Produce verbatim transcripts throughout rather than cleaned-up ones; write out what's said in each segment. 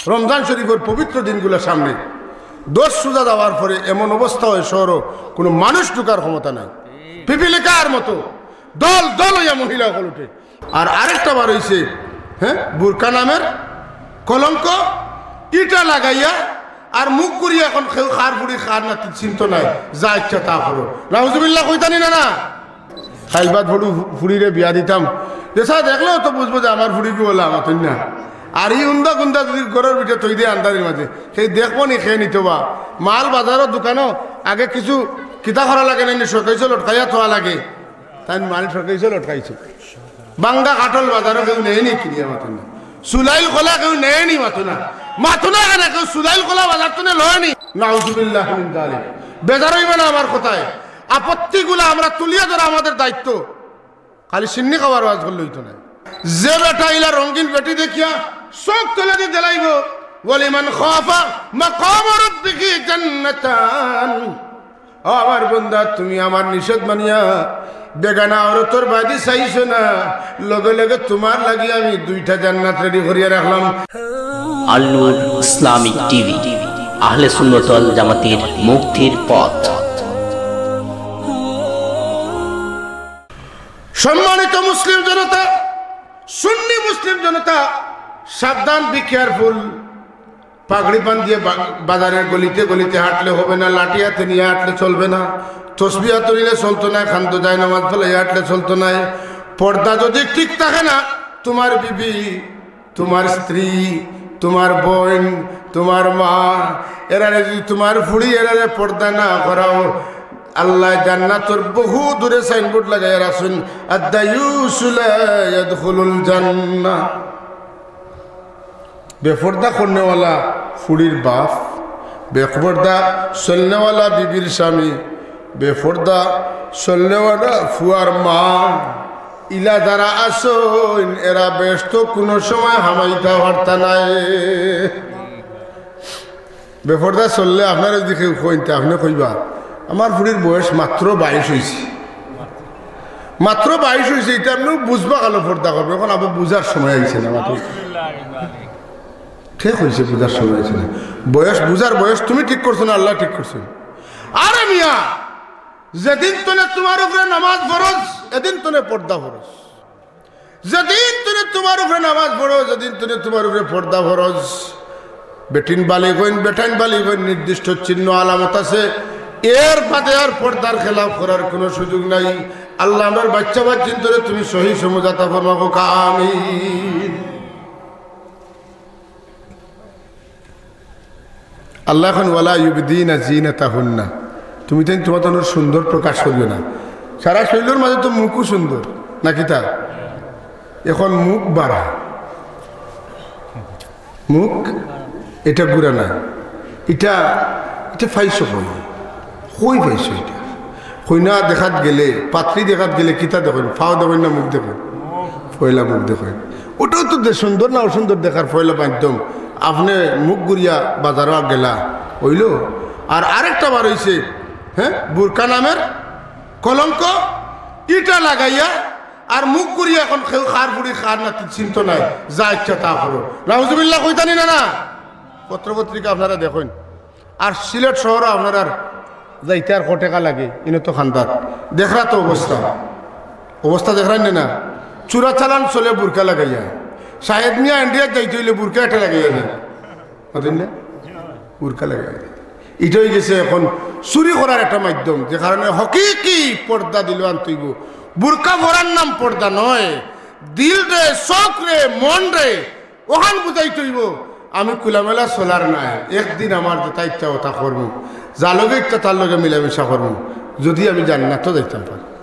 রমজান শরীফর পবিত্র দিনগুলা সামনে, দশ রোজা যাওয়ার পরে এমন অবস্থা হয় শহরো কোনো মানুষ ঢুকার ক্ষমতা নাই, পিপিলিকার মতো দল দল অইয়া মহিলা অকল উঠে। আর আরেকটা বার অইছে, হ্যাঁ, বুরকা নামের কলঙ্ক, ইটা লাগাইয়া আর মুখ করিয়া এখন কেউ কার ফুড়ি কার নাতি চিনতো নায়, যা ইচ্ছা তা করো। নাউজুবিল্লাহ কইতা নি না, না? কাইল বাদ ফুড়ু-, ফুড়িরে বিয়া দিতাম, যে সারা দেখলেও তো বুঝবো যে আমার ফুড়ি কি বলে আমার না। আর ই উন্দা গুন্দা যদি ঘরর ভিতরে থই দিয়ে আন্দারির মাঝে, সেই দেখবো নি খেয়ে নিত বা। মাল বাজারো দোকানো আগে কিছু কিতা করা লাগে না, শোকেসও লটকাইয়া থোয়া লাগে। তাই মাল শোকেসও লটকাইছে। বাঙ্গা কাঠল বাজারো কেউ নেয়নি কিনিয়া মাতো না। সুলাইল কলা কেউ নেয়নি মাতো না। মাতো না কেন কেউ সুলাইল কলা বাজার তো লয়নি। নাউজুবিল্লাহ মিন যালিক। বেজার অইবা না আমার কথায়। আপত্তিগুলা আমরা তুলিয়া ধরা আমাদের দায়িত্ব। খালি সিন্নি খাবার ওয়াজ করলে অইতো না। যে বেটা ইলা রঙিন বেটি দেখিয়া চোখ তুলে দিয়ে দিলাইব, ওয়ালিমান খাফা মাকামা রাব্বিহি জান্নাতান। ও আমার বন্দা, তুমি আমার নিষেধ মানিয়া বেগানা অরতর বাদি চাইছো না, লগে লগে তোমার লাগি আমি দুইটা জান্নাত রেডি করিয়া রাখলাম। আল নূর ইসলামিক টিভি, আহলে সুন্নত ওয়াল জামাতের মুক্তির পথ। সম্মানিত মুসলিম জনতা, সুন্নি মুসলিম জনতা, সাবধান, be careful। পাগড়ি বান্ধিয়ে বা-, বাজারের গলিতে গলিতে হাঁটলে হবে না, লাঠি হাতে নিয়ে হাঁটলে চলবে না, তসবি হাতে নিলে চলতো না, খান্দো যায় নামাজ ফেলে হাঁটলে চলতো না। পর্দা যদি ঠিক থাকে না, তোমার বিবি, তোমার স্ত্রী, তোমার বোন, তোমার মা, এরারে যদি তোমার ফুড়ি এরারে পর্দা না করাও, আল্লাহ জান্নাতর বহু দূরে সাইনবোর্ড লাগাইয়া রাখছেন, আদ-দায়ুসু লা ইয়াদখুলুল জান্নাহ। বেপর্দা করনেওয়ালা ফুড়ির বাপ, বেপর্দা চলনেওয়ালা বিবির স্বামী, বেপর্দা চলনেওয়ালা ফুয়ার মা, ইলা যারা আছইন, এরা বেহেস্তো কোনো সময় হামাইতা পারতা নায়। বেপর্দা চললে আপনারে যদি কেউ কইন, তে আপনে কইবা, "আমার ফুড়ির বয়স মাত্র বাইশ অইছে।" মাত্র বাইশ অইছে, ইটা আপনে বুঝবা কালো পর্দা করবো। এখন আবার বুঝার সময় আইছে না, মাত্র ঠিক অইছে, বুঝার সময় আইছে না। বয়স, বুঝার বয়স তুমি ঠিক করছো না, আল্লাহ ঠিক করছো। আরে মিয়া, যেদিন তনে তোমার উপরে নামাজ ফরজ, এদিন তনে পর্দা ফরজ। যেদিন তনে তোমার উপরে নামাজ ফরজ, যেদিন তনে তোমার উপরে পর্দা ফরজ। বেটিন বালিগ অইন, বেটাইন বালিগ অইন, নির্দিষ্ট চিহ্ন আলামত আছে। এর বাদে আর পর্দার খেলাফ করার কোনো সুযোগ নাই। আল্লাহ আমরার বাচ্চা বাচ্চিন্তরে তুমি সহি সমঝ আতা ফরমাও, কউক্কা আমিন। আল্লাহ এখন, "ওয়ালা ইউবদিনা জিনাতাহুন্না", তুমি তাইন তোমার তনর সুন্দর প্রকাশ করিও না। সারা শরীলর মাঝে তো মুখও সুন্দর, না কিতা? এখন মুখ বাড়া, মুখ এটা গুড়া না, এটা, এটা পাইছো কই? কই পাইছো এটা? কইনা দেখাত গেলে, পাত্রী দেখাত গেলে কিতা দেখইন? ফাও দেখইন না মুখ দেখইন? পয়লা মুখ দেখইন। ওটাও তো দে-, সুন্দর না অসুন্দর দেখার পয়লা মাধ্যম। আপনে মুখ ঘুরিয়া বাজারো গেলা, অইলো? আর আরেকটা বার অইছে, হ্যাঁ, বুরকা নামের কলঙ্ক, ইটা লাগাইয়া আর মুখ ঘুরিয়া এখন কেউ কার ফুড়ি কার নাতি চিনতো নায়, যা ইচ্ছা তা করো। নাউজুবিল্লাহ কইতা নি না, না? পত্র পত্রিকা আপনারা দেখইন। আর সিলেট শহরো আপনারার যাইতে আর কয় টেকা লাগে, ইনো তো খান্দাত। দেখরা তো অবস্থা, অবস্থা দেখরা নি না? চুরা চালান চলে বুরকা লাগাইয়া। শাহেদ মিয়া ইন্ডিয়াত যাইতে অইলে বুরকা এটা লাগাইয়া যায়, বুঝলেন না? বুরকা লাগাইয়া যায়। ইটা অইগেছে এখন চুরি করার একটা মাধ্যম, যে কারণে হকিকি পর্দা দিল আনতইব। বুরকা পরার নাম পর্দা নয়, দিল রে, চোখ রে, মন রে, ওখান বুঝাইতে অইব, আমি খোলামেলা চলার নায়, একদিন আমার যেটা ইচ্ছা ওটা করমু, যার লগে ইচ্ছা তার লগে মিলামিশা করমু, যদি আমি জান্নাতো যাইতাম পারি।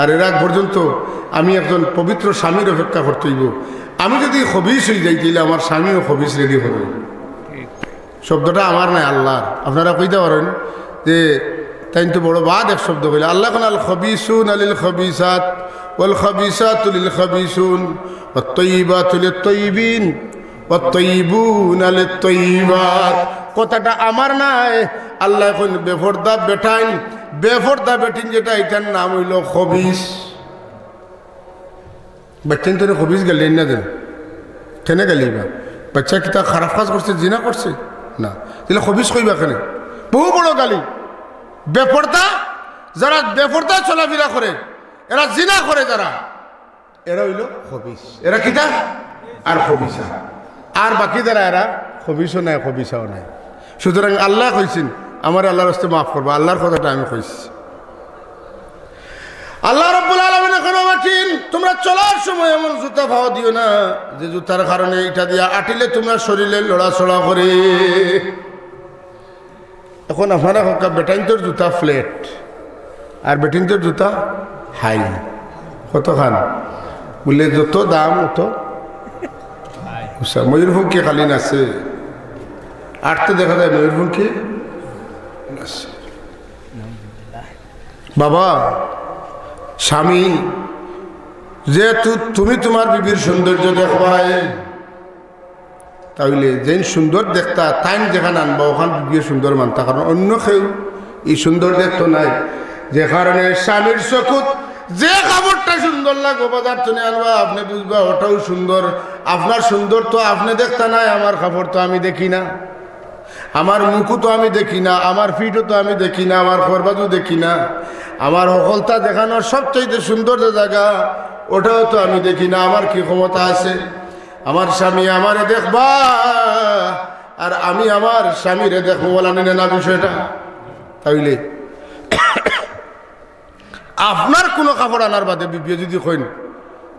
আর এর আগ পর্যন্ত আমি একজন পবিত্র স্বামীর অপেক্ষা করতে অইব। আমি যদি খবিস অই যাই, তাইলে আমার স্বামীও খবিস রেডি করবে। শব্দটা আমার নায়, আল্লাহর। আপনারা কইতা পারইন যে তাইন তো বড় বাদ এক শব্দ কইলা। আল্লায় কইন, "আল খবিসুনা লিল খবিসাত, ওয়াল খবিসাতু লিল খবিসুন, ওয়াত তাইয়িবাতু লিত তাইয়িবিন, ওয়াত তাইয়িবুনা লিত তাইয়িবাত।" কথাটা আমার নায়। আল্লায় কইন, "বেপর্দা বেটাইন, বেপর্দা বেটিন যেটা, ইটার নাম অইলো খবিস।" বাচ্চাইন তোরে খবিস গাইল্লাইন না দেন, কেনে গাইল্লাইবা? আচ্ছা, কিতা খারাপ কাজ করছে, জিনা করছে? না। তাইলে খবিস কইবা কেনে? বহু বড় গালি। বেপর্দা, যারা বেপর্দা চলাফিরা করে, এরা জিনা করে যারা, এরা অইলো খবিস। এরা কিতা? আর খবিসা। আর বাকি যারা, এরা খবিসও নায়, খবিসাও নায়। সুতরাং আল্লায় কইছইন, আমারে আল্লার ওয়াস্তে মাফ করবা, আল্লার কথাটা আমি কইছি। আল্লাহ রাব্বুল আলামিনে কইন, "ও বেটিন, তুমরা চলার সময় এমন জুতা পাও দিও না, যে জুতার কারণে ইটা দিয়া আটিলে তুমরার শরীরে লড়াচড়া করে।" এখন আপনারা কউক্কা, বেটাইন্তর জুতা flat, আর বেটিন্তর জুতা high। কতখান? বুলে, যত দাম অত উচা। ময়ূরপঙ্খী খালি নাচে, আটতে দেখা যায় ময়ূরপঙ্খী নাচে। বাবা, স্বামী, যেহেতু তুমি তুমার বিবির সৌন্দর্য দেখবায়, তাইলে যেইন সুন্দর দেখতা, তাইন যেখান আনবা, অখান বিবিয়ে সুন্দর মানতা, কারণ অন্য কেউ ই সুন্দর দেখতো নায়। যে কারণে স্বামীর চকুত যে কাপড়টা সুন্দর লাগবো, বাজার তনে আনবা, আপনে বুঝবা ওটাও সুন্দর। আপনার সুন্দর তো আপনে দেখতা নায়, আমার কাপড় তো আমি দেখি না, আমার মুখও তো আমি দেখি না, আমার পিঠও তো আমি দেখি না, আমার খরবাজও দেখি না, আমার হকলতা দেখানোর সবচাইতে সুন্দর যে জাগা, ওটাও তো আমি দেখি না। আমার কি ক্ষমতা আছে? আমার স্বামী আমারে দেখবা, আর আমি আমার স্বামীরে দেখবো, বলা নিলে না বিষয়টা? তাইলে আপনার কুনু কাপড় আনার বাদে বিবিয়ে যুদি কইন,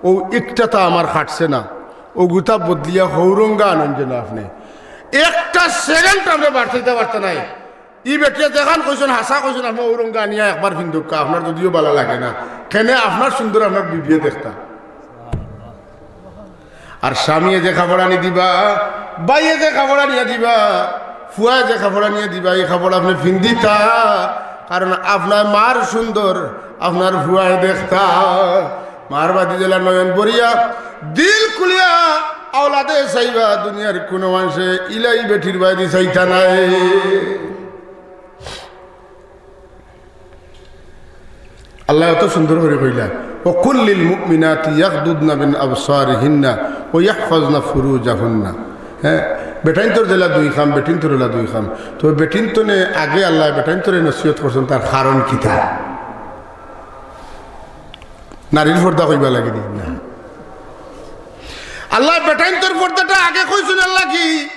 "অউ একটা তো আমার খাটছে না, অগুতা বদলিয়া হউ রঙ্গা আনইন যেন আপনে।" একটা second আমরা বাড়াইতা পারতা নায়। ই বেটিয়ে যেখান কইছইন, হাছা কইছইন, আপনে অউ রঙ্গা আনিয়া একবার ফিন্দউক্কা, আপনার যুদিও ভালা লাগে না, কেনে আপনার সুন্দর আপনার বিবিয়ে দেখতা। আর স্বামীয়ে যে কাপড় আনি দিবা, ভাইয়ে যে কাপড় আনিয়া দিবা, ফুয়ায় যে কাপড় আনিয়া দিবা, ই কাপড় আপনে ফিন্দিতা, কারণ আপনার মার সুন্দর আপনার ফুয়ায় দেখতা। মার বায়দি যেলা নয়ন ভরিয়া, দিল খুলিয়া আওলাদে চাইবা, দুনিয়ার কুনু মানষে ইলা ই বেটির বায়দি চাইতা নায়। আল্লায় অত সুন্দর করি কইলা, "ওয়া কুল্লিল মুমিনাতি ইয়াগদুদনা মিন আবসারিহিন্না ওয়া ইয়াহফাজনা ফুরুজাহুন্না।" হ্যাঁ, বেটাইন্তর যেলা দুই কাম, বেটিন্তর অলা দুই কাম। তো বেটিন্তনে আগে আল্লায় বেটাইন্তরে নসিহত করছইন, তার কারণ কিতা? নারীর পর্দা কইবার লাগি নি? না। আল্লায় বেটাইন্তর পর্দাটা আগে কইছইন, আল্লায় কি?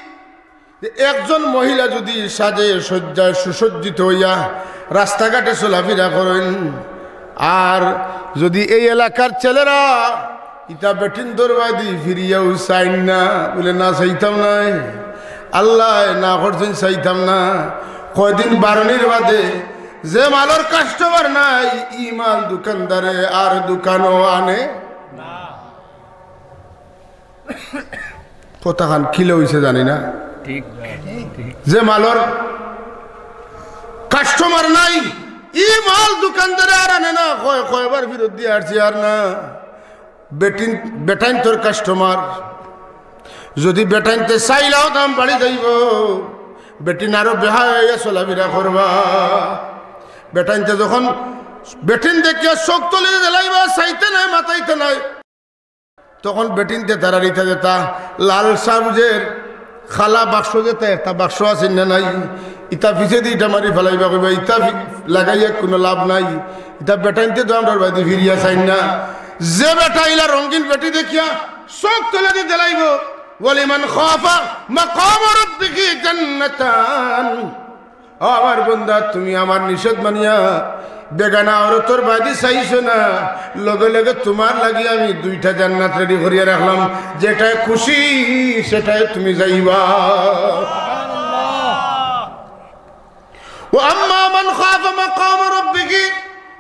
যে একজন মহিলা যুদি সাজে সজ্জায় সুসজ্জিত অইয়া রাস্তাঘাটে চলাফিরা করইন, আর যুদি এই এলাকার ছেলেরা ইতা বেটিন্তর বায়দি ফিরিয়াও চাইন না, বুলে, "না, চাইতাম নায়, আল্লায় না করছইন, চাইতাম না।" কয়দিন বারনির বাদে যে মালর customer নাই, ই মাল দোকানদারে আর দোকানো আনে। কথাখান কিলা অইছে জানি না। ঠিক, ঠিক। যে মালর customer নাই, ই মাল দোকানদারে আর আনে না। কয়, কয়বার ফিরত দিয়া আরছি, আর না। বেটিন, বেটাইন্তর customer। যুদি বেটাইন্তে চাইলেও দাম বাড়ি যাইবো, বেটিন আরো বেহায়া অইয়া চলাফিরা করবা। বেটাইন্তে যখন বেটিন দেখিয়া চউখ তলেদি দিলাইবা, চাইতা নায়, মাতাইতা নায়, তখন বেটিন্তে তারার ইতা যেতা লাল সাবুজের কালা বাক্স যেতা, একটা বাক্স আছে না নাই, ইতা পিছেদি ইটা মারি ফালাইবা, কইবা, "ইতা ফি-, লাগাইয়া কুনু লাভ নাই।" ইতা বেটাইন্তে তো আমরার বায়দি ফিরিয়া চাইন না। যে বেটা ইলা রঙিন বেটি দেখিয়া চউখ তলেদি দিলাইবো, "ওয়ালিমান খাফা মাকামা রাব্বিহি জান্নাতান।" ও আমার বন্দা, তুমি আমার নিষেধ মানিয়া বেগানা আওরতর বায়দি চাইছো না, লগে লগে তুমার লাগি আমি দুইটা জান্নাত ready করিয়া রাখলাম, যেটায় খুশি সেটায় তুমি যাইবা। ওয়া আম্মা মান খাফা মাকামা রাব্বিহি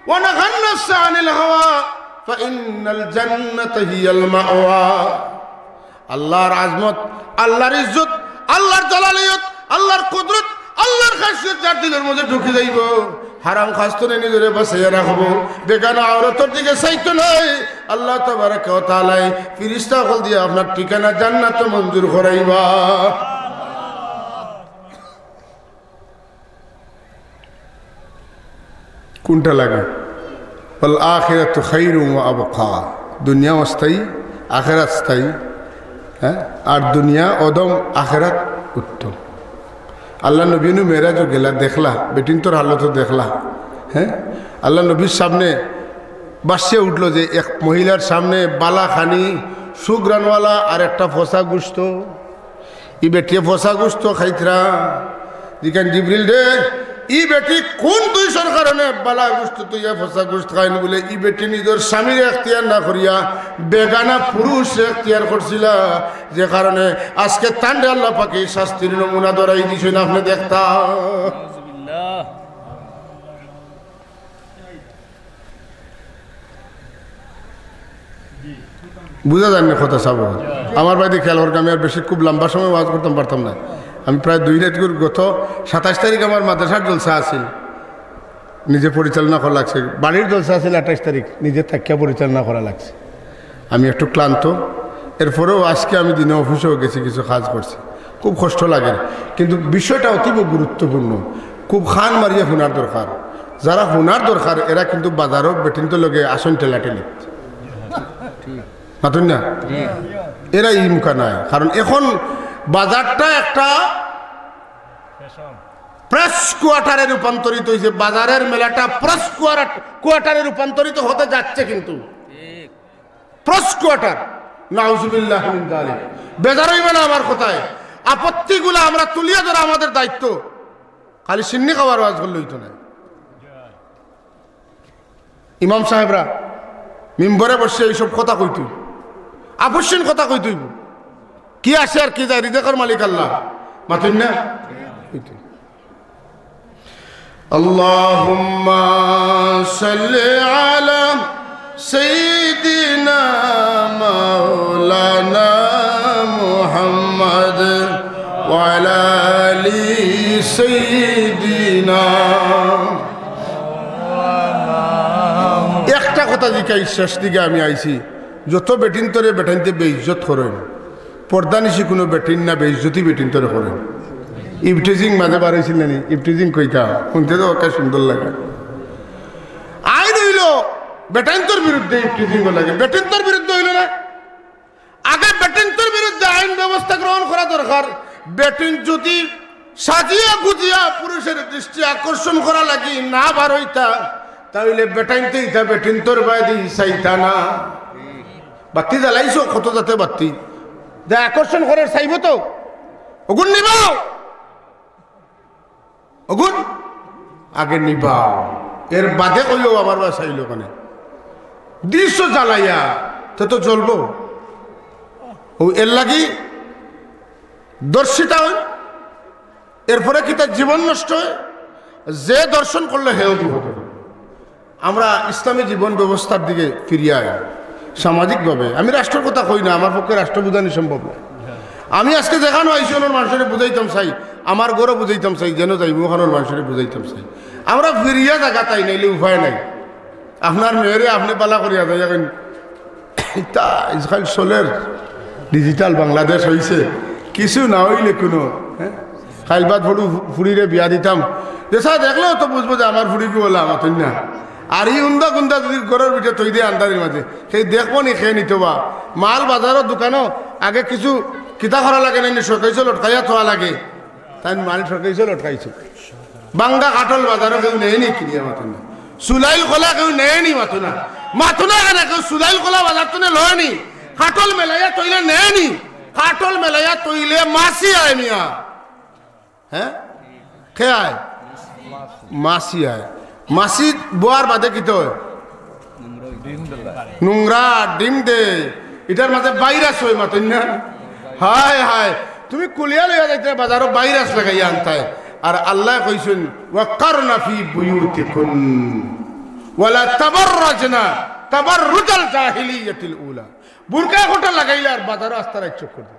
ওয়া নাহান নাফসা আনিল হাওয়া ফাইন্নাল জান্নাতা হিয়াল মাওয়া। আল্লাহর আজমত, আল্লাহর ইজ্জত, আল্লাহর জালালিয়ত, আল্লাহর কুদরত, আল্লাহর খাসিয়ত যার দিলর মাঝে ঢুকি যাইবো, হারাম কাজ তনে নিজরে বাঁচাইয়া রাখবো, বেগানা আওরতর দিকে চাইতো নায়। আল্লাহ তাবারাকা ওয়া তাআলায় ফিরিস্তা অকল দিয়া আপনার ঠিকানা জান্নাত মঞ্জুর করাইবা। কুনটা লাগে? ওয়াল আখিরাতু খাইরুন ওয়া আবকা। দুনিয়া অস্থায়ী, আখেরাত স্থায়ী। হ্যাঁ? আর দুনিয়া অধম, আখেরাত উত্তম। আল্লার নবী নু মেরাজও গেলা, দেখলা, বেটিন্তর হালতও দেখলা। হ্যাঁ? আল্লার নবীর সামনে বাসিয়া উঠলো যে এক মহিলার সামনে বালা খানি সুগ্রানওয়ালা আর একটা ফসা গুস্ত। ই বেটিয়ে ফসা গুস্ত খাইতরা। জিকান জিবরিল রে, ই বেটি কোন দুইশর কারণে বালা গুস্ত তুইয়া ফসা গুস্ত খাইন? বলে, ই বেটি নিজর স্বামীর এখতিয়ার না করিয়া বেগানা পুরুষ এখতিয়ার করছিলা, যে কারণে আজকে তানরে আল্লাহ পাকে শাস্তির নমুনা ধরাই দিছইন, আপনে দেখতা। বুঝা যায়নি কথা সাব? আমার বাড়িতে খেয়াল করকে, আমি আর বেশি খুব লম্বা সময় ওয়াজ করতাম পারতাম না। আমি প্রায় দুই রাইত করে, গত সাতাইশ তারিখ আমার মাদ্রাসার জলসা আছিল, নিজে পরিচালনা করা লাগছে। বাড়ির জলসা আছিল আঠাইশ তারিখ, নিজে থাকিয়া পরিচালনা করা লাগছে। আমি একটু ক্লান্ত, এরপরেও আজকে আমি দিনে অফিসেও গেছি, কিছু কাজ করছি, খুব কষ্ট লাগে। কিন্তু বিষয়টা অতীব গুরুত্বপূর্ণ, খুব খান মারিয়া হুনার দরকার। যারা হুনার দরকার, এরা কিন্তু বাজারও বেটিন্তর লগে আসন ঠেলাঠেলি। মাতুন না? এরা ইমকা নাই, কারণ এখন বাজারটা একটা প্রেস কোয়ার্টারে রূপান্তরিত হয়েছে। বাজারের মেলাটা প্রেস কোয়ার্টারে রূপান্তরিত হতে যাচ্ছে, কিন্তু প্রেস কোয়ার্টার। নাউজুবিল্লাহ মিন যালিক। বেজার হইবে না আমার কথায়। আপত্তিগুলো আমরা তুলিয়া ধরা আমাদের দায়িত্ব। খালি সিন্নি খাওয়ার ওয়াজ করলে হইতো না। ইমাম সাহেবরা মিম্বরে বসে এইসব কথা কইতই, আপসহীন কথা কইতই। কি আসে আর কি যায়, রিজিকর মালিক আল্লাহ। মাতুন না? কইতই। اللهم صل على سيدنا مولانا محمد وعلى آل سيدنا। একটা কথা জিকাই, শেষ দিকে আমি আইছি, যত বেটিন্তরে বেটাইন্তে বেইজ্জত করইন, পর্দানিশি কুনু বেটিন না বেইজ্জতি বেটিন্তরে করইন। ইভটিজিং মাঝে বার অইছিল না নি? ইভটিজিং কইতা, হুনতে তো একটা সুন্দর লাগে। আইন অইলো বেটাইন্তর বিরুদ্ধে, ইভটিজিং লাগে, বেটিন্তর বিরুদ্ধে অইলো না। আগে বেটিন্তর বিরুদ্ধে আইন ব্যবস্থা গ্রহণ করা দরকার। বেটিন যদি সাজিয়া গুজিয়া পুরুষের দৃষ্টি আকর্ষণ করা লাগি না বার অইতা, তাইলে বেটাইন্তে ইতা বেটিন্তর বায়দি চাইতা না। বাত্তি জ্বালাইছো, কত জাতে বাত্তি। যে আকর্ষণ করের চাইবো তো, অগুন নিবাও, অগুন আগে নিবাও, এর বাদে কইও আমার বায় চাইলো কেনে। দিছো জ্বালাইয়া, তে তো জ্বলবো। ও এর লাগি দর্শিতা অয়, এরপরে কিতা জীবন নষ্ট অয়, যে দর্শন করলে হেও বিপদে। আমরা ইসলামী জীবন ব্যবস্থার দিকে ফিরিয়া আই। সামাজিকভাবে আমি রাষ্ট্রর কথা কই না, আমার পক্ষে রাষ্ট্র বুঝানি সম্ভব না। আমি আজকে যেখানো আইছি, অনর মানুষরে বুঝাইতাম চাই, আমার ঘরো বুঝাইতাম চাই, যেন যাইমু অখানর মানুষরে বুঝাইতাম চাই। আমরা ফিরিয়া জাগাত আই, নাইলে উপায় নাই। আপনার মেয়েরে আপনে বালা করিয়া যাই এখন। ইতা ইসকাল চলের ডিজিটাল বাংলাদেশ অইছে, কিছু না অইলে কুনু, হ্যাঁ? কাইল বাদ ফুড়ু-, ফুড়িরে বিয়া দিতাম, যে সাথে দেখলেও তো বুঝবো যে আমার ফুড়ি কি বলে আমার তুই না। আর ই উন্দা গুন্দা যদি ঘরর ভিতরে থই দে আন্দারির মাঝে, সেই দেখবো নি খেয়ে নিতো বা। মাল বাজারর দোকানো আগে কিছু কিতা করা লাগে না, শোকেইসো লটকাইয়া থোয়া লাগে। তাই মাল শোকেইসো লটকাইছে। বাঙ্গা কাঠল বাজারো কেউ নেয়নি কিনিয়া মাতো না। সুলাইল কলা কেউ নেয়নি মাতো না। মাতো না কেনে কেউ সুলাইল কলা বাজার তুনে লয়নি। কাঠল মেলাইয়া তইলে নেয়নি। কাঠল মেলাইয়া তইলে মাছি আয় মিয়া। হ্যাঁ? কে আয়? মাছি আয়। মাছি বোয়ার বাদে কিতা অয়? নোংরা ডিম দে। ইটার মাঝে ভাইরাস অয় মাতইন না? হায় হায়, তুমি কুলিয়া লইয়া যাইতে বাজারো ভাইরাস লাগাইয়া আনতায়। আর আল্লায় কইছইন, "ওয়াকারনা ফি বুয়ুতিকুন ওয়ালা তাবাররাজনা তাবাররুজাল জাহিলিয়াতিল উলা।" বুরকা কোটা লাগাইলে আর বাজারো আস্তা রাইত চক্কর দে।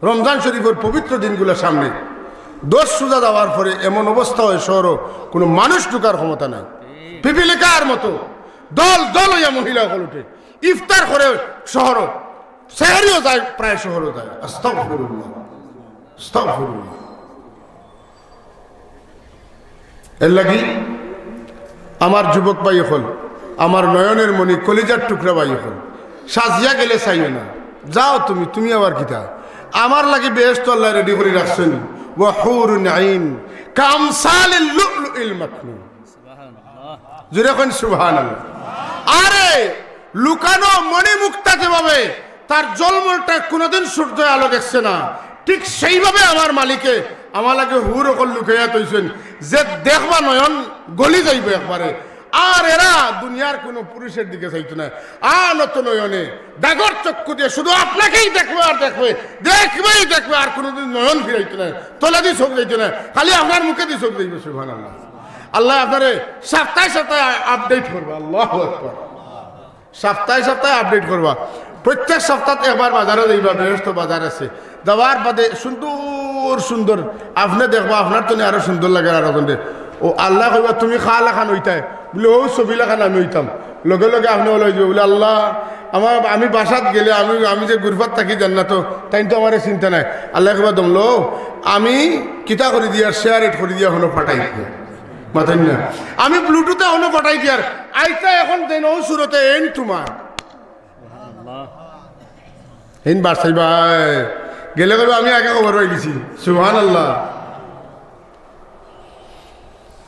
রমজান শরীফর পবিত্র দিনগুলা সামনে, দশ রোজা যাওয়ার পরে এমন অবস্থা অয় শহরো কুনু মানুষ ঢুকার ক্ষমতা নাই। পিপিলিকার মতো দল দল অইয়া মহিলা অকল উঠে, ইফতার করে শহরো, সেহরিও যায়, প্রায় শহরো যায়। আস্তাগফিরুল্লাহ, আস্তাগফিরুল্লাহ। এর লাগি আমার যুবক ভাই অকল, আমার নয়নের মণি, কলিজার টুকরা ভাই অকল, সাজিয়া গেলে চাইও না। যাও তুমি, তুমি আবার কিতা? আমার লাগি বেহেশত আল্লায় রেডি করি রাখছইন। ওয়া হুরুন আইন কামসালিল লুলুইল মাকনুন। জোরে কইন সুবহানাল্লাহ। আরে, লুকানো মণিমুক্তা যেভাবে তার জলমলটা কোনোদিন সূর্য আলো দেখছে না, ঠিক সেইভাবে আমার মালিকে আমার লাগি হুর অকল লুকাইয়া থইছইন, যে দেখবা নয়ন গলি যাইব একবারে। আর এরা দুনিয়ার কোনো পুরুষের দিকে চাইতো না, আনত নয়নে ডাগর চক্ষু দিয়া শুধু আপনাকেই দেখবে আর দেখবে, দেখবেই দেখবে, আর কোনোদিন নয়ন ফিরাইতো না, তলেদি চোখ যাইতো না, খালি আপনার মুখেদি চোখ যাইব। সুবহানাল্লাহ। আল্লায় আপনারে সপ্তাহে সপ্তাহে আপডেট করবা। আল্লাহু আকবার। সপ্তাহে সপ্তাহে আপডেট করবা। প্রত্যেক সপ্তাহে একবার বাজারো যাইবা, বেহেশত বাজার আছে। যাওয়ার বাদে সুন্দর সুন্দর আপনে দেখবা, আপনার তনে আরো সুন্দর লাগে আরো জনরে। ও আল্লায় কইবা, "তুমি কার লাখান অইতায়?" বুলে, "অউ ছবি লাখান আমি অইতাম।" লগে লগে আপনে অলা অইযিবা বুলে, "আল্লাহ, আমার, আমি বাসাত গেলে আমি, আমি যে গুরফাত থাকি জান্নাতো, তাইন তো আমারে চিনতা নায়।" আল্লায় কইবা, "দমলো, আমি কিতা করি দিয়ার, শেয়ার ইট করি দিয়া হনো পাঠাই দিয়া।" মাতইন না। "আমি ব্লুটুথে হনো পাঠাই দিয়ার, আইতা এখন দেন অউ সুরতে এইন তুমার।" এইন বাসাইবায় গেলে কইবা, "আমি আগে খবর পাই গেছি।" সুবহানাল্লাহ।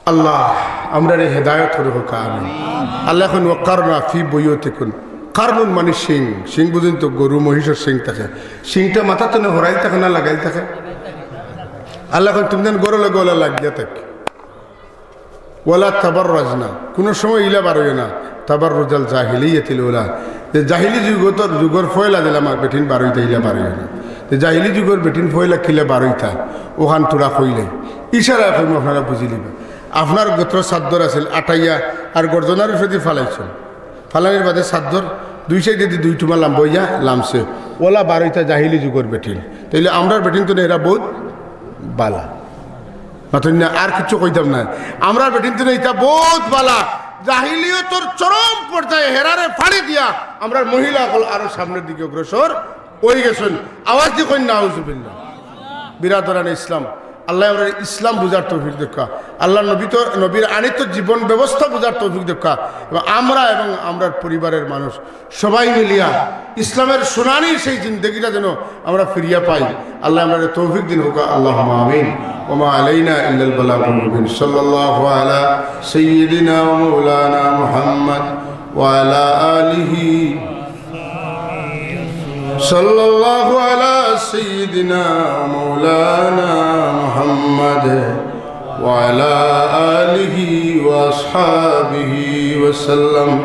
আল্লাহ, আমরারে হেদায়েত করো, কউক্কা আমিন। আল্লায় কইন, "ওয়াক্কারনা ফি বুয়ুতিকুন।" কারনুন মানে শিং, শিং বুঝইন তো, গরু মহিষর শিং থাকে। শিংটা মাথাত থনে হরাইল থাকে না লাগাইল থাকে? আল্লায় কইন, "তুমি যেন ঘরো লগে অলা লাগিয়া থাক।" "ওয়ালা তাবাররাজনা", কোনো সময় ইলা বারইও না, "তাবাররুজাল জাহিলিয়াতিল উলা", যে জাহিলি যুগর, যুগর পয়লা দিলা আমার বেটিন বারইতা ইলা বারইও না। যে জাহিলি যুগর বেটিন পয়লা কিলা বারইতা, অখান থুড়া কইলে, ইশারায় কইমু, আপনারা বুঝিলিবা। আপনার গতরো চাদ্দর আছিল, আটাইয়া আর গর্দনার উপরেদি ফালাইছইন। ফালানির বাদে চাদ্দর দুই সাইডেদি দুই টুমা লাম্বা অইয়া লামছে। অলা বারইতা জাহিলি যুগর বেটিন। তাইলে আমরার বেটিন তো এরা বউত বালা। মাতইন না, আর কিচ্ছু কইতাম নায়। আমরার বেটিন তো ইতা বউত বালা। জাহিলিয়তর চরম পর্যায়ে হেরারে ফাড়ি দিয়া আমরার মহিলা অকল আরো সামনের দিকে অগ্রসর অইগেছইন। আওয়াজ দি কইন নাউজুবিল্লাহ। বিরাদরানে ইসলাম, আল্লায় আমরারে ইসলাম বুঝার তৌফিক দেউক্কা। আল্লার নবী তো, নবীর আনিত জীবন ব্যবস্থা বুঝার তৌফিক দেউক্কা। এবং আমরা এবং আমরার পরিবারের মানুষ সবাই মিলিয়া ইসলামের সোনালী সেই জিন্দেগিটা যেন আমরা ফিরিয়া পাই। আল্লায় আমরারে তৌফিক দিন কউক্কা, আল্লাহুম্মা আমিন। ওয়া মা আলাইনা ইল্লাল বালাগুল মুবিন। সাল্লাল্লাহু আলা সাইয়্যিদিনা ওয়া মাওলানা মুহাম্মদ ওয়া আলা আলিহি। সাল্লাল্লাহু আলা সাইয়্যিদিনা ওয়া মাওলানা মুহাম্মদ ওয়া আলা আলিহি ওয়া আসহাবিহি ওয়া সাল্লাম।